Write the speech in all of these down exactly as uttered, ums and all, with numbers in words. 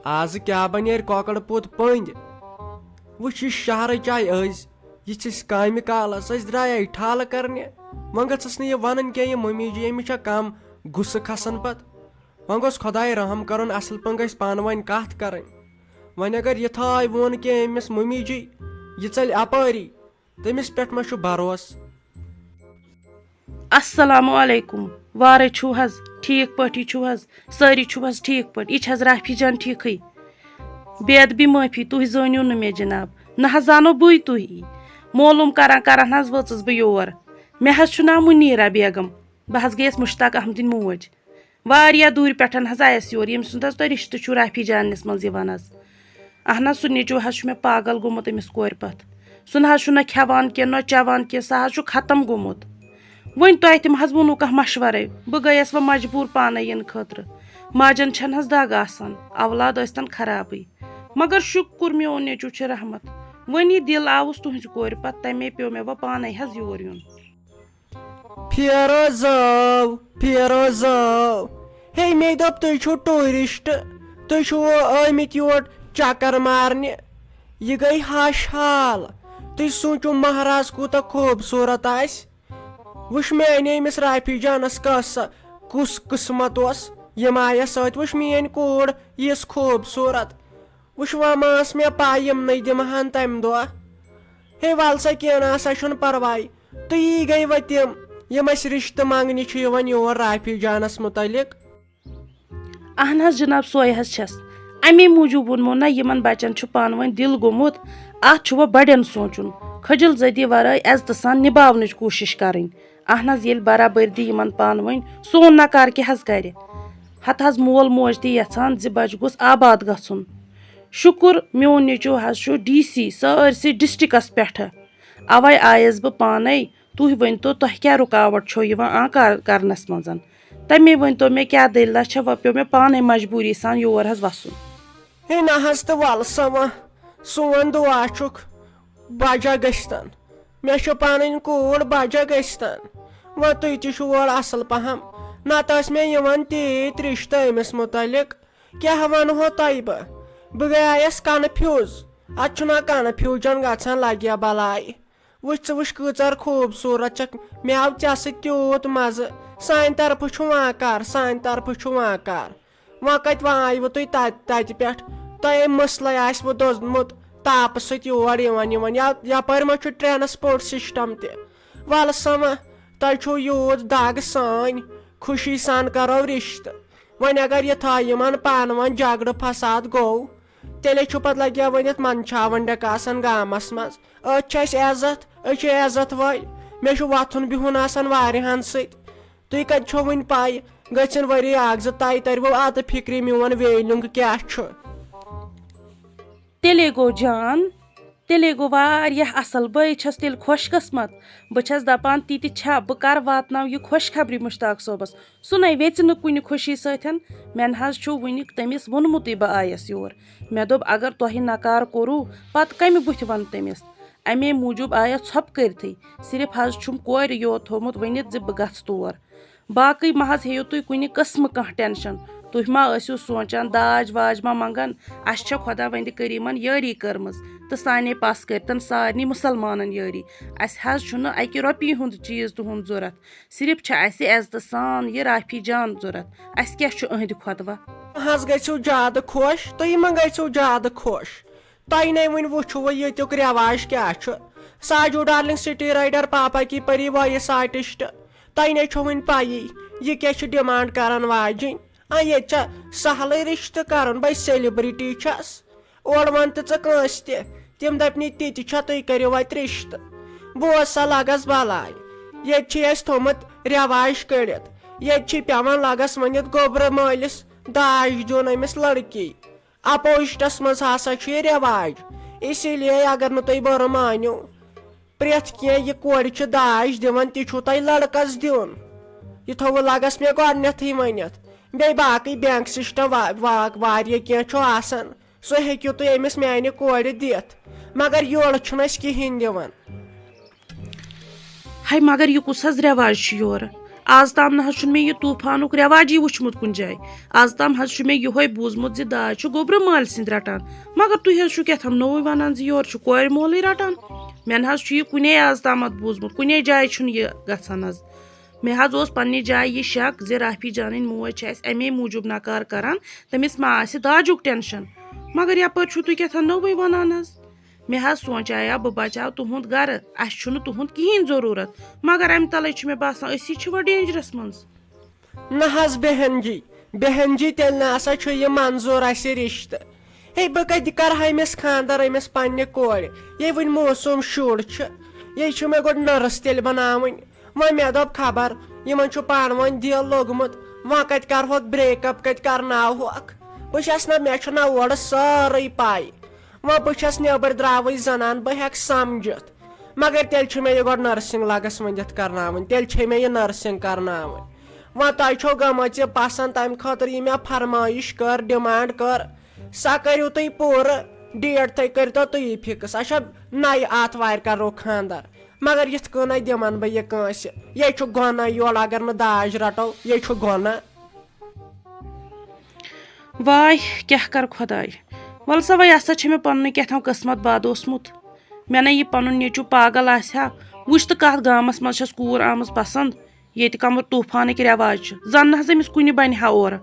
آزٕ کیٛاہ بنیرِ کۄکر پوٚت پٔنٛدۍ؟ وٕچھ، یہِ شہرٕچ آیہِ أزۍ، یہِ چھِ أسۍ کامہِ کالس، أسۍ درٛایے ٹھالہٕ کرنہِ۔ وۄنۍ گٔژھٕس نہٕ یہِ ونٕنۍ کینٛہہ، یہِ مٔمی جی، أمِس چھا کم غصہٕ کھسان پتہٕ؟ وۄنۍ گوٚژھ خۄداے رحم کرُن، اصل پٲٹھۍ گژھِ پانہٕ ؤنۍ کتھ کرٕنۍ۔ وۄنۍ اگر یہِ تھاے ووٚن کینٛہہ أمِس مٔمی جی، یہِ ژلہِ اپٲری، تٔمِس پٮ۪ٹھ ما چھُ بھروسہٕ؟ السلام علیکم، وارے چھُو حظ؟ ٹھیٖک پٲٹھی چھُو حظ؟ سٲری چھُو حظ ٹھیٖک پٲٹھۍ؟ یہِ چھِ حظ رافی جان ٹھیٖکھٕے؟ بے ادبی معٲفی، تُہۍ زٲنِو نہٕ مےٚ جناب، نہ حظ زانو بٕے تُہی۔ معلوم کران کران حظ وٲژٕس بہٕ یور۔ مےٚ حظ چھُ ناو منیرہ بیگم، بہٕ حظ گٔیَس مشتاق احمدٕنۍ موج۔ واریاہ دوٗرِ پٮ۪ٹھ حظ آیَس یور، ییٚمۍ سُنٛد حظ تۄہہِ رِشتہٕ چھُو رافی جاننِس منٛز یِوان حظ۔ اہن حظ، سُہ نیٚچوٗ حظ چھُ مےٚ پاگل گوٚمُت أمِس کورِ پتھ۔ سُہ نہ حظ چھُ نہ کھٮ۪وان کینٛہہ، نہ چٮ۪وان کینٛہہ، سُہ حظ چھُ ختم گوٚمُت۔ وۄنۍ تۄہہِ تہِ مہ حظ ووٚنوُ کانٛہہ مشورَے، بہٕ گٔیَس وۄنۍ مجبوٗر پانَے یِنہٕ خٲطرٕ۔ ماجَن چھَنہٕ حظ دَگ آسان، اولاد ٲسۍتَن خرابٕے۔ مگر شُکُر میون نیٚچوٗ چھُ رحمت۔ وۄنۍ یہِ دِل آوُس تُہٕنٛزِ کورِ پَتہٕ، تَمے پیوٚو مےٚ وۄنۍ پانَے حظ یور یُن۔ پھیرو زٲو، پھیرو زٲو۔ ہے، مےٚ دوٚپ، تُہۍ چھِو ٹوٗرِسٹ، تُہۍ چھِو آمٕتۍ یور چکر مارنہِ۔ یہِ گٔے ہش حال۔ تُہۍ سوٗنٛچِو، مہراز کوٗتاہ خوٗبصوٗرت آسہِ۔ وٕچھ، مےٚ اَنے أمِس رافی جانَس کَس، کُس قٕسمت اوس، ییٚمۍ آیَس سۭتۍ۔ وٕچھ، میٛٲنۍ کوٗر یِژھ خوٗبصوٗرت۔ وٕچھ، وۄنۍ ما ٲس مےٚ پَے، یِمنٕے دِمہٕ ہن تَمہِ دۄہ۔ ہے، وَل سا، کینٛہہ نہ سا چھُنہٕ پَرواے۔ تہٕ یی گٔے وۄنۍ تِم، یِم اَسہِ رِشتہٕ منٛگنہِ چھِ یِوان یور رافی جانَس مُتعلِق۔ اہن حظ جناب، سۄے حظ چھَس۔ اَمے موٗجوٗب ووٚنمو نہ، یِمن بچن چھُ پانہٕ ؤنۍ دِل گوٚمُت، اَتھ چھُ وۄنۍ بڑٮ۪ن سونٛچُن۔ خجل زدی ورٲے عزتہٕ سان نِباونٕچ کوٗشِش کرٕنۍ۔ اہن حظ، ییٚلہِ برابردی یِمن پانہٕ ؤنۍ، سون نکار کیٛاہ حظ کرِ؟ ہتہٕ حظ مول موج تہِ یژھان زِ بچہٕ گوٚژھ آباد گژھُن۔ شُکُر، میون نیٚچوٗ حظ چھُ ڈی سی سٲرسٕے ڈسٹرکس پٮ۪ٹھٕ۔ اوے آیس بہٕ پانے۔ تُہۍ ؤنۍ تو، تۄہہِ کیٛاہ رُکاوٹ چھو یِوان آ کر-، کرنس منٛز؟ تَمے ؤنۍ تو مےٚ، کیٛاہ دٔلیٖلہ چھےٚ؟ وۄنۍ پیوٚو مےٚ پانَے مجبوٗری سان یور حظ وَسُن۔ ہے نہ حظ، تہٕ وَلہٕ سا وۄنۍ، سون دُعا چھُکھ، بجا گٔژھتن۔ مےٚ چھُ پَنٕنۍ کوٗر، بجا گٔژھتن۔ وۄنۍ تُہۍ تہِ چھِو اورٕ اَصٕل پَہَم۔ نَتہٕ ٲسۍ مےٚ یِوان تیٖتۍ رِشتہٕ أمِس مُتعلِق۔ کیٛاہ وَنہو تۄہہِ بہٕ؟ بہٕ گٔیایس کنفیوٗز۔ اَتھ چھُنہ کنفیوٗجن گژھان، لگیا بلاے۔ وٕچھ ژٕ، وٕچھ کۭژاہ خوٗبصوٗرت چھکھ۔ مےٚ آو ژےٚ سۭتۍ تیوٗت مزٕ۔ سانہِ طرفہٕ چھُ وانکار، سانہِ طرفہٕ چھُ وانکار۔ وۄنۍ کتہِ، وۄنۍ آیوٕ تُہۍ تتہِ، تتہِ پٮ۪ٹھ؟ تۄہے مسلے آسِوٕ دوٚزمُت، تاپہٕ سۭتۍ یور یِوان یِوان۔ یا یپٲرۍ ما چھُ ٹرانسپورٹ سسٹم تہِ؟ ولہٕ سا وۄنۍ، تۄہہِ چھو یوٗت دگ سٲنۍ، خوشی سان کرو رشتہٕ۔ وۄنۍ اگر یہِ تھایہِ یِمن پانہٕ ؤنۍ جگڑٕ فساد گوٚو، تیٚلے چھُ پتہٕ لگیا ؤنِتھ منٛدچھاوان ڈٮ۪کہٕ آسان گامس منٛز۔ أتۍ چھِ اَسہِ عزت، أسۍ چھِ عزت وٲلۍ۔ مےٚ چھُ وۄتھُن بِہُن آسان واریاہن سۭتۍ۔ تُہۍ کتہِ چھو وُنہِ پاے؟ گٔژھِن ؤری اکھ زٕ تۄہہِ ترِوٕ اتہٕ فکرِ میون ویلیُنگ کیٛاہ چھُ۔ تیٚلے گوٚو جان، تیٚلے گوٚو واریاہ اصل۔ بہٕ چھس تیٚلہِ خۄش قسمت۔ بہٕ چھس دپان، تہِ تہِ چھا، بہٕ کر واتناو یہِ خۄشخبری مشتاق صٲبس۔ سُہ نے ویژِ نہٕ کُنہِ خوشی سۭتۍ۔ مےٚ نہ حظ چھُ وُنہِ تٔمِس ووٚنمُتٕے بہٕ آیس یور۔ مےٚ دوٚپ، اگر تۄہہِ نکار کوٚروٕ، پتہٕ کمہِ بُتھِ ونہٕ تٔمِس؟ امے موٗجوٗب آیس ژھۄپہٕ کٔرتھٕے۔ صرف حظ چھُم کورِ یوت تھوٚومُت ؤنِتھ زِ بہٕ گژھٕ تور۔ باقٕے مہ حظ ہیٚیِو تُہۍ کُنہِ قٕسمہٕ کانٛہہ ٹینشن۔ تُہۍ ما ٲسِو سونٛچان داج واج ما منٛگن؟ اسہِ چھےٚ خۄدا وندِ کریٖمن یٲری کٔرمٕژ تہٕ سانے پس کٔرتن سارنٕے مُسلمانن یٲری۔ اسہِ حظ چھُنہٕ اکہِ رۄپیہِ ہُنٛد چیٖز تُہُنٛد ضروٗرت۔ صرف چھِ اسہِ عزتہٕ سان یہِ رافی جان ضروٗرت۔ اسہِ کیٛاہ چھُ أہنٛدِ کھۄتہٕ وۄنۍ؟ حظ گٔژھِو زیادٕ خۄش، تُہۍ مہ گٔژھِو زیادٕ خۄش۔ تۄہہِ نے وُنہِ وُچھوٕ ییٚتیُک رٮ۪واج کیٛاہ چھُ۔ ساجو ڈارلنگ سٹی رائیڈر پاپا کی پری وایِس آرٹسٹ۔ تۄہہِ نے چھو وُنہِ پَیی، یہِ کیٛاہ چھِ ڈیمانڈ کران واجِنۍ۔ آ، ییٚتہِ چھا سہلٕے رشتہٕ کرُن؟ بے سیلبرٹی چھَس۔ اورٕ وَن تہٕ ژٕ کٲنٛسہِ تہِ، تِم دَپنٕے، تِتہِ چھا، تُہۍ کٔرِو اَتہِ رِشتہٕ۔ بوز سا لَگَس بَلاے، ییٚتہِ چھِ اَسہِ تھوٚمُت رٮ۪واج کٔڑِتھ۔ ییٚتہِ چھِ پٮ۪وان لَگَس ؤنِتھ گوٚبرٕ مٲلِس داج دیُن أمِس لٔڑکی۔ اَپوزِٹَس منٛز ہسا چھُ یہِ رٮ۪واج۔ اسی لیے اگر نہٕ تُہۍ بُرٕ مٲنِو، پرٛٮ۪تھ کینٛہہ یہِ کورِ چھِ داج دِوان، تہِ چھُو تۄہہِ لٔڑکَس دیُن۔ یہِ تھوٚوُ لَگَس مےٚ گۄڈٕنٮ۪تھٕے ؤنِتھ۔ بیٚیہِ باقٕے بینک سسٹم وا-، وا-، واریاہ کینٛہہ چھُ آسان، سُہ ہیٚکِو تُہۍ أمِس میانہِ کورِ دِتھ، مگر یورٕ چھُنہٕ أسۍ کِہیٖنۍ دِوان۔ ہے، مگر یہِ کُس حظ رٮ۪واج چھُ یورٕ؟ آز تام نہ حظ چھُنہٕ مےٚ یہِ طوٗفانُک رٮ۪واجی وٕچھمُت کُنہِ جایہِ۔ آز تام حظ چھُ مےٚ یِہوٚے بوٗزمُت زِ داج چھُ گوٚبرٕ مالہِ سٕنٛدۍ رَٹان۔ مگر تُہۍ حظ چھِو کیٛاہ تام نوٚوُے وَنان زِ یورٕ چھُ کورِ مولٕے رَٹان۔ مےٚ نہ حظ چھُ یہِ کُنے آز تامَتھ بوٗزمُت، کُنے جایہِ چھُنہٕ یہِ گژھان حظ۔ مےٚ حظ اوس پنٛنہِ جایہِ یہِ شک زِ رافی جانٕنۍ موج چھِ اَسہِ اَمے موٗجوٗب نکار کران، تٔمِس ما آسہِ داجُک ٹینشن۔ مگر یپٲرۍ چھِو تُہۍ کیٛاہ تام نوٚوُے وَنان حظ۔ مےٚ حظ سونٛچایاو بہٕ بچاو تُہُنٛد گرٕ، اَسہِ چھُنہٕ تُہُنٛد کِہیٖنۍ ضروٗرت۔ مگر اَمہِ تلے چھُ مےٚ باسان أسی چھِ وۄنۍ ڈینجرس منٛز۔ نہ حظ بہن جی، بہن جی، تیٚلہِ نہ سا چھُ یہِ منظوٗر اَسہِ رِشتہٕ۔ ہے، بہٕ کَتہِ کَرٕ ہا أمِس خانٛدر أمِس پننہِ کورِ؟ یے وٕنہِ معصوٗم شُر چھُ، یے چھُ مےٚ گۄڈٕ نٔرٕس تیٚلہِ بناوٕنۍ۔ وۄنۍ مےٚ دوٚپ خبر یِمن چھُ پانہٕ ؤنۍ دِل لوٚگمُت، وۄنۍ کتہِ کرہوکھ break up، کتہِ کرناوہوکھ؟ بہٕ چھس نہ، مےٚ چھُنہ اورٕ سٲرٕے پاے۔ وۄنۍ بہٕ چھس نیبر درٛاوٕے زنان، بہٕ ہیٚکہٕ سمجھتھ۔ مگر تیٚلہِ چھُ مےٚ یہِ گۄڈٕ nursing لگس ؤنِتھ کرناوٕنۍ، تیٚلہِ چھے مےٚ یہِ nursing کرناوٕنۍ۔ وۄنۍ تۄہہِ چھو گٔمٕژ یہِ پسند، تمہِ خٲطرٕ یہِ مےٚ فرمٲیش کٔر، demand کٔر، سۄ کٔرِو تُہۍ پوٗرٕ۔ Date تھٲے کٔرتو تُہی fix۔ اچھا، نَیہِ آتھوارِ کرو خانٛدر۔ مگر یِتھ کٔنۍ دِمن بہٕ یہِ کٲنٛسہِ؟ یے چھُ گۄناہ، یورٕ اگر نہٕ داج رٹو، یے چھُ گۄناہ۔ واے، کیٛاہ کر خۄداے؟ وَلہٕ سا، وۄنۍ ہسا چھےٚ مےٚ پننُے کیٛاہ تام قٕسمت بد اوسمُت۔ مےٚ نہ یہِ پنُن نیٚچوٗ پاگل آسہِ ہا۔ وٕچھ تہٕ کتھ گامس منٛز چھَس کوٗر آمٕژ پسند، ییٚتہِ کمر طوٗفانٕکۍ رٮ۪واج چھِ۔ زن نہ حظ أمِس کُنہِ بنہِ ہا اورٕ۔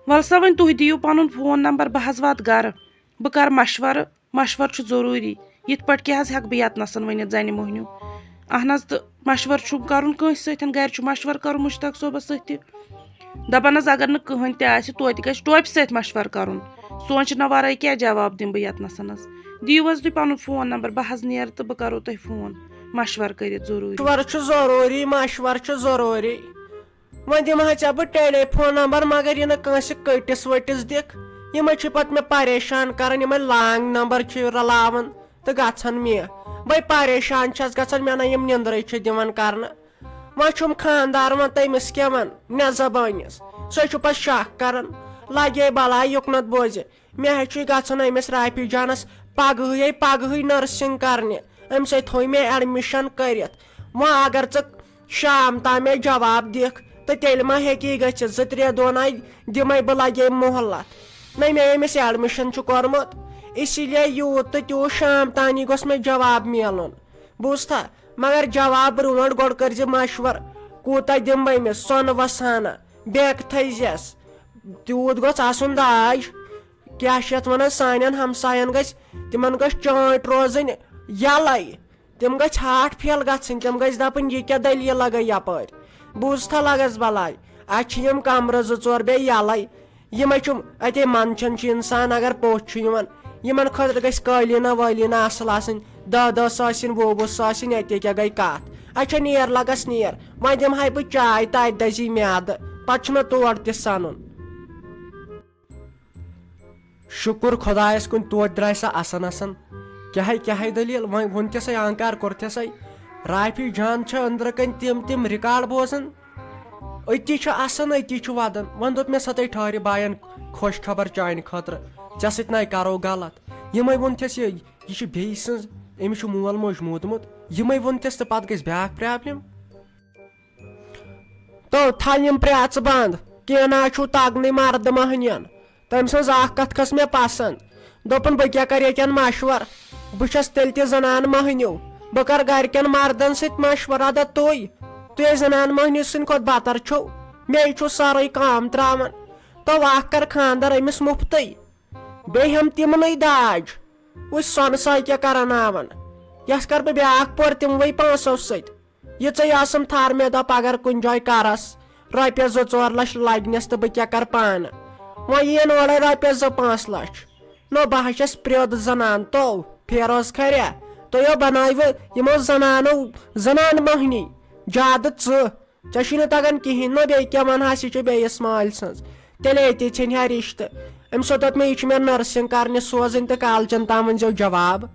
وَلہٕ سا، وۄنۍ تُہۍ دِیِو پنُن فون نمبر، بہٕ حظ واتہٕ گرٕ۔ بہٕ کرٕ مشورٕ۔ مشورٕ چھُ ضروٗری۔ یِتھ پٲٹھۍ کیٛاہ حظ ہٮ۪کہٕ بہٕ یتنَسَن ؤنِتھ زَنہِ مۄہنیو؟ اہن حظ، تہٕ مشورٕ چھُ کرُن کٲنٛسہِ سۭتۍ۔ گرِ چھُ مشورٕ کرُن مشتاق صٲبَس سۭتۍ تہِ۔ دَپان حظ، اگر نہٕ کٕہٕنۍ تہِ آسہِ، توتہِ گژھِ ٹوپہِ سۭتۍ مشورٕ کرُن۔ سونٛچنہٕ ورٲے کیٛاہ جواب دِمہٕ بہٕ یتنَسَن حظ؟ دِیِو حظ تُہۍ پنُن فون نمبر، بہٕ حظ نیرٕ تہٕ بہٕ کرو تۄہہِ فون مشورٕ کٔرِتھ ضروٗری۔ مشورٕ چھُ ضروٗری، مشورٕ چھُ ضروٗری۔ وۄنۍ دِمہٕ ہا ژےٚ بہٕ ٹیلی فون نمبر، مگر یہِ نہٕ کٲنٛسہِ کٔٹِس ؤٹِس دِکھ۔ یِمے چھِ پتہٕ مےٚ پریشان کران، یِمے لانگ نمبر چھِ رلاوان تہٕ گژھان مےٚ۔ بے پریشان چھَس گژھان، مےٚ نہ یِم نِندرٕے چھِ دِوان کرنہٕ۔ وۄنۍ چھُم خاندار، وۄنۍ تٔمِس کیٛاہ وَن مےٚ زبٲنِس؟ سُے چھُ پتہٕ شک کران، لگے بلاے یُکنتھ بوزِ۔ مےٚ ہے چھُے گژھُن أمِس رافی جانس پگہٕے، پگہٕے nursing کرنہِ۔ أمۍ سٕے تھوٚو مےٚ admission کٔرِتھ۔ وۄنۍ اگر ژٕ شام تام مےٚ جواب دِکھ، تہٕ تیٚلہِ ما ہیٚکہِ یہِ گٔژھِتھ؟ زٕ ترٛےٚ دۄہ نَے دِمَے بہٕ، لَگے مۄہلت۔ نَے مےٚ أمِس admission چھُ کوٚرمُت، اسی لیے یوٗت تہٕ تیوٗت شام تانی گوٚژھ مےٚ جواب میلُن۔ بوٗزتھا؟ مگر جواب برونٛٹھ گۄڈٕ کٔرۍ زِ مشورٕ، کوٗتاہ دِمہٕ بہٕ أمِس؟ سۄنہٕ وَسہٕ ہنا، bank تھٲیزٮ۪س۔ تیوٗت گوٚژھ آسُن داج۔ کیٛاہ چھِ یَتھ وَنان، سانٮ۪ن ہمسایَن گژھِ، تِمَن گژھِ چٲنٛٹۍ روزٕنۍ یَلَے۔ تِم گژھِ heart fail گژھٕنۍ، تِم گژھِ دَپٕنۍ، "یہِ کیٛاہ دٔلیٖلہ گٔے یَپٲرۍ؟" بوٗزتھا لَگَس بَلاے، اَتہِ چھِ یِم کَمرٕ زٕ ژور بیٚیہِ یَلَے۔ یِمَے چھُم اَتے منٛدچھان چھُ اِنسان اگر پوٚژھ چھُ یِوان۔ یِمَن خٲطرٕ گژھِ قٲلیٖنہ وٲلیٖنہ اَصٕل آسٕنۍ، دَہ دَہ ساس آسٕنۍ، وُہ وُہ ساس آسٕنۍ، اَتے کیٛاہ گٔے کَتھ؟ اچھا نیر لَگَس نیر، وۄنۍ دِمہٕ ہاے بہٕ چاے، تَتہِ دَزی میٛادٕ، پَتہٕ چھُ مےٚ تور تہِ سَنُن۔ شُکُر خۄدایَس کُن، توتہِ درٛاے سۄ اَسَن اَسَن۔ کیٛاہ ہے، کیٛاہ ہے دٔلیٖل؟ وۄنۍ ووٚن تہِ سَے، آنکار کوٚر تہِ سَے۔ رافی جان چھِ أنٛدرٕ کَنۍ تِم تِم record بوزان۔ أتی چھُ اَسَن، أتی چھُ وَدان۔ وۄنۍ دوٚپ مےٚ، سۄ تَے ٹھہرِ بایَن خۄش خبر چانہِ خٲطرٕ۔ ژےٚ سۭتۍ نَے کَرو غلط۔ یِمَے ووٚن تھَس یہِ، یہِ چھِ بیٚیہِ سٕنٛز، أمِس چھُ مول موج موٗدمُت۔ یِمَے ووٚن تھَس تہٕ پَتہٕ گژھِ بیٛاکھ problem۔ تو تھل یِم پرٛیژٕ بنٛد، کینٛہہ نہ چھُو تگنٕے مردٕ مۄہنِین۔ تٔمۍ سٕنٛز اکھ کتھ کھٔژ مےٚ پسنٛد۔ دوٚپُن، "بہٕ کیٛاہ کرٕ ییٚتٮ۪ن مشور؟ بہٕ چھَس تیٚلہِ تہِ زنان مۄہنیو۔ بہٕ کرٕ گرِکٮ۪ن مردن سۭتۍ مشور۔ ادا تُہۍ، تُہۍ زنان مۄہنیو سٕنٛدِ کھۄتہٕ بتر چھِو۔ مےٚ چھُ سٲرٕے کٲم تراوان۔ تو اکھ کر خانٛدر أمِس مُفتٕے۔ بیٚیہِ ہٮ۪م تِمنٕے داج۔ وٕچھ سۄنہٕ ساے کیٛاہ کرناون۔ یَتھ کر بہٕ بیٛاکھ پور تِموٕے پونٛسو سۭتۍ۔ یِژٕے ٲسٕم تھر، مےٚ دوٚپ، اگر کُنہِ جایہِ کرس رۄپیس زٕ ژور لچھ لگنس تہٕ بہٕ کیٛاہ کرٕ پانہٕ؟ وۄنۍ یِیَن اورے رۄپیس زٕ پانٛژھ لچھ۔ نو، بہٕ ہا چھَس پرٛیوٚد زنان، تو فیروز کھریا، تُہۍ ہو بنٲوِو یِمو زنانو زنان مۄہنی، زیادٕ ژٕ۔ ژےٚ چھُے نہٕ تگان کِہیٖنۍ، نو بیٚیہِ کیٛاہ ونہٕ ہس، یہِ چھِ بیٚیِس مالۍ سٕنٛز۔ تیٚلے أتی ژھیٚنہِ ہا رشتہٕ۔ أمۍ سو دوٚپ مےٚ، یہِ چھُ مےٚ nursing کرنہِ سوزٕنۍ تہٕ کالچن تام ؤنۍزیو جواب۔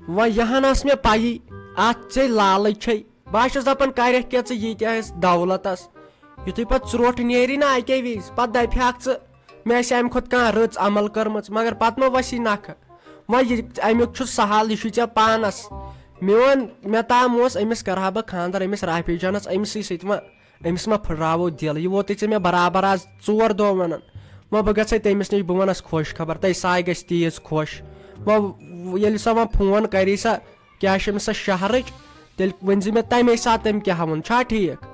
وۄنۍ یہِ ہن ٲس مےٚ پَیی، اَتھ ژے لالٕچ چھے۔ بہٕ ہا چھُس دَپان، کَرٮ۪کھ کیٛاہ ژٕ ییٖتیٛاہ اَسہِ دولتس؟ یُتھُے پَتہٕ ژرٛوٹھ نیری نہ اَکے وِزِ، پَتہٕ دَپہِ ہاکھ ژٕ، مےٚ آسہِ اَمہِ کھۄتہٕ کانٛہہ رٕژ عمل کٔرمٕژ، مگر پَتہٕ مہ وَسی نَکھٕ۔ وۄنۍ یہِ اَمیُک چھُ سہل، یہِ چھُے ژےٚ پانَس۔ میون مےٚ تام اوس أمِس کرٕ ہا بہٕ خانٛدر، أمِس رافی جانس، أمسٕے سۭتۍ ما، أمِس ما پھٕٹراوو دِل؟ یہِ ووتُے ژےٚ مےٚ برابر آز ژور دۄہ ونان۔ وۄنۍ بہٕ گژھے تٔمِس نِش، بہٕ ونس خۄش خبر، تہٕ ساے گژھِ تیٖژ خۄش۔ وۄنۍ ییٚلہِ سۄ وۄنۍ فون کری سا، کیٛاہ چھِ أمِس سۄ شہرٕچ، تیٚلہِ ؤنۍ زِ مےٚ تمے ساتہٕ تٔمۍ کیٛاہ ووٚن، چھا ٹھیٖک؟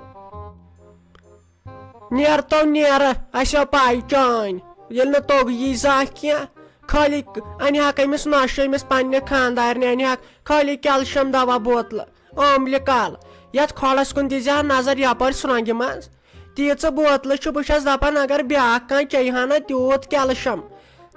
نیر تو نیر، اسہِ ٲو پاے چٲنۍ، ییٚلہِ نہٕ توٚگ یی زانٛہہ کینٛہہ، خٲلی انہِ ہاکھ أمِس نۄشہِ، أمِس پننہِ خانٛدارنہِ انہِ ہاکھ خٲلی کیلشیم دوا بوتلہٕ، اوملہِ کل۔ یتھ کھۄڑس کُن دِزِ ہا نظر یپٲرۍ سرٛۄنٛگہِ منٛز۔ تیٖژٕ بوتلہٕ چھِ، بہٕ چھس دپان اگر بیاکھ کانٛہہ چیٚیہِ ہا نہ تیوٗت کیلشیم،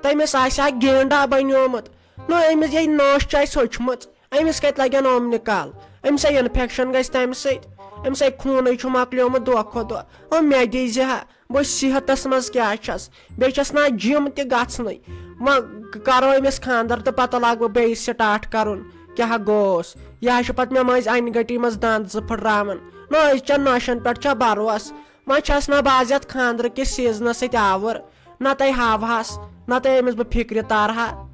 تٔمِس آسہِ ہا گینڈا بنیومُت۔ نہ، أمِس یہِ نوش چھِ اسہِ ہوٚچھمٕژ، أمِس کتہِ لگن اومنہِ کل؟ أمِس ہے انفیکشن گژھِ تمہِ سۭتۍ، أمِس ہے خوٗنٕے چھُ مۄکلیومُت دۄہ کھۄتہٕ دۄہ۔ او مےٚ دیٖزِ ہا، بہٕ صحتس منٛز کیٛاہ چھس، بیٚیہِ چھس نہ جم تہِ گژھنٕے۔ وۄنۍ کرو أمِس خانٛدر تہٕ پتہٕ لاگہٕ بہٕ بیٚیہِ سٹارٹ کرُن۔ کیٛاہ گوٚوس؟ یہِ ہا چھُ پتہٕ مےٚ مٔنٛزۍ انہِ گٔٹی منٛز دنٛد زٕ پھٕٹراوان۔ نہ، أزچٮ۪ن نۄشن پٮ۪ٹھ چھا بھروسہٕ؟ وۄنۍ چھس نہ بہٕ از یتھ خانٛدرٕ کِس سیزنس سۭتۍ آوُر، نہ تۄہہِ ہاوہس، نہ تۄہہِ أمِس بہٕ فکرِ تارہا۔